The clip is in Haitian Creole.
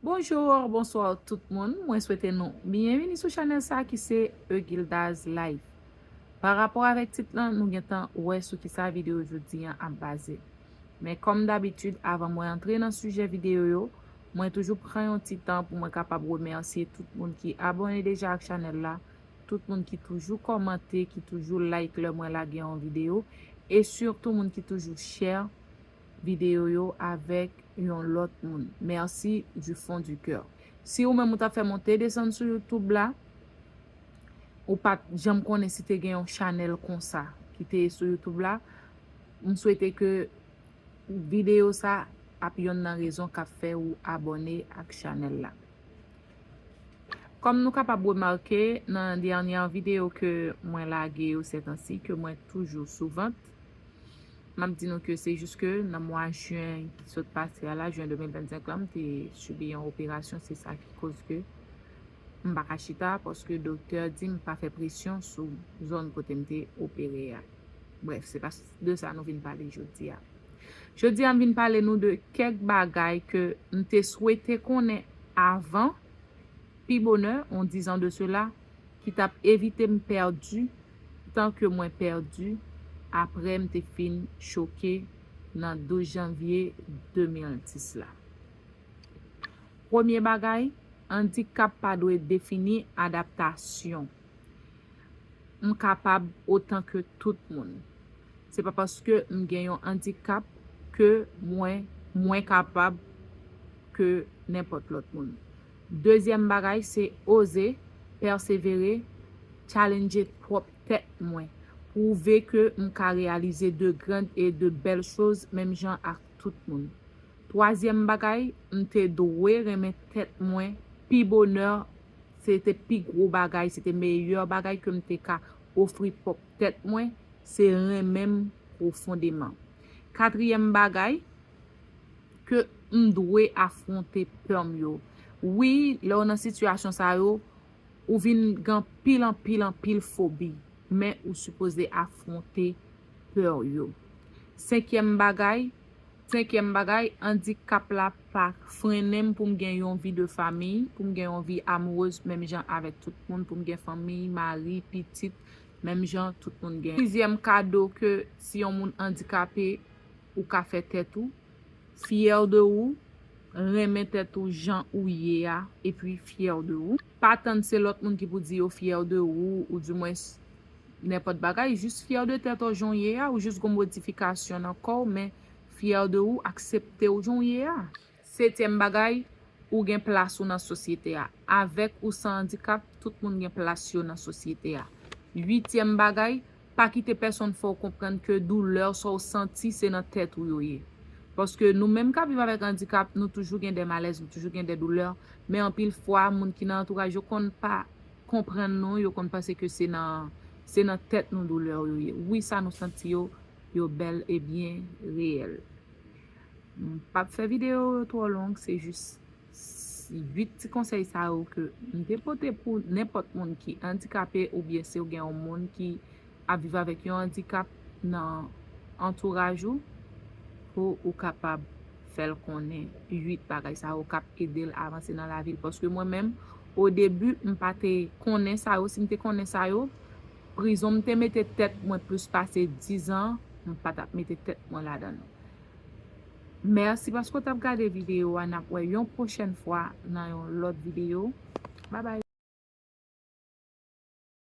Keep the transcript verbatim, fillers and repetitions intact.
Bonjou, bonswa tout moun. Mwen swete nou byenvini sou chanèl sa ki se Egilda's Life. Pa rapò avèk tit lan, nou gentan wè sou kisa videyo jodi an ap baze. Men kòm dabitid, avan mwen antre nan sijè videyo yo, mwen toujou pran yon ti tan pou mwen kapab remèsye tout moun ki abòne deja ak chanèl la, tout moun ki toujou kòmante, ki toujou like lè mwen lage yon videyo, e sitou moun ki toujou share videyo yo avèk yon lòt moun. Merci du fond du cœur. Si ou menm ou t ap fè monte desann sou YouTube la, ou pa t janm konnen si te gen yon chanèl konsa ki te sou YouTube la, m swete ke videyo sa ap yonn nan rezon k ap fè ou abòne ak chanèl la. Kòm nou kapab remake nan dènyè videyo ke mwen lage yo sètansi, ke mwen toujou sou vant, m ap di nou ke se jis ke nan mwa jen ki sot pase a la, jen de mil vennsenk la, m te sibi yon operasyon, se sa ki koz ke m pa ka chita, paske doktè di m pa fè presyon sou zòn kote m te opere a. Brèf, se pa de sa nou vin pale jodi a. Jodi a, m vin pale nou de kèk bagay ke m te swete konnen avan, pi bonè, on dizan de sela, ki t ap evite m pèdi tan ke mwen pèdi apre m te fin choke nan douz janvye de mil dis la. Premye bagay, andikap pa dwe defini adaptasyon. M kapab otan ke tout moun. Se pa paske m gen yon andikap ke mwen mwen kapab ke nenpòt lòt moun. Dezyèm bagay, se oze, pèsevere, challenge pwòp tèt mwen, pwouve ke m ka reyalize de grand e de bèl choz menm jan ak tout moun. Twazyèm bagay, m te dwe renmen tèt mwen pi bonè, se te pi gwo bagay, se te meyè bagay ke m te ka ofri pwòp tèt mwen, se renmen m pwofondeman. Katriyèm bagay, ke m dwe afwonte pè m yo. Wi, lè w nan sitiyasyon sa yo, ou vin gen anpil, anpil, anpil fobi, men ou sipoze afwonte pè w yo. Senkyèm bagay, senkyèm bagay, andikap la pa frennen m pou m gen yon vi de famiy, pou m gen yon vi amourèz menm jan avèk tout moun, pou m gen fanmiy, mari, pitit, menm jan tout moun gen. Sizyèm kado ke si yon moun andikape, ou ka fè tèt ou, fyè de ou, renmen tèt ou jan ou ye a, epi fyè de ou. Pa tann se lòt moun ki pou di yo fyè de ou, oudimwens nenpòt bagay, jis fyè de tèt ou jan w ye a, ou jis gon modifikasyon nan kò w, men fyè de ou, aksepte w jan w ye a. Setyèm bagay, ou gen plas ou nan sosyete a. Avèk ou san andikap, tout moun gen plas yo nan sosyete a. Uityèm bagay, pa kite pèsonn fè w konprann ke doulè sa w santi se nan tèt ou yo ye. Paske nou menm k ap viv avèk andikap, nou toujou gen de malèz, nou toujou gen de doulè, men anpil fwa, moun ki nan antouraj yo konn pa konprann nou, yo konn panse ke se nan, se nan tèt nou doulè yo ye. Wi, sa nou santi yo, yo bèl e byen reyèl. M p ap fè videyo yo twò long, se jis uit ti konsèy sa yo ke m te pote pou nenpòt moun ki andikape oubyen si w gen yon moun ki ap viv avèk yon andikap nan antouraj ou, pou ou kapab fè l konnen uit bagay sa yo k ap ede l avanse nan lavi l. Paske mwen menm, o debi, m pa te konnen sa yo. Si m te konnen sa yo, prizon m te mete tèt mwen plis pase dizan, m pa t ap mete tèt mwen ladan l. Mèsi paske w t ap gade videyo a. N ap wè yon pwochèn fwa nan yon lòt videyo. Babay.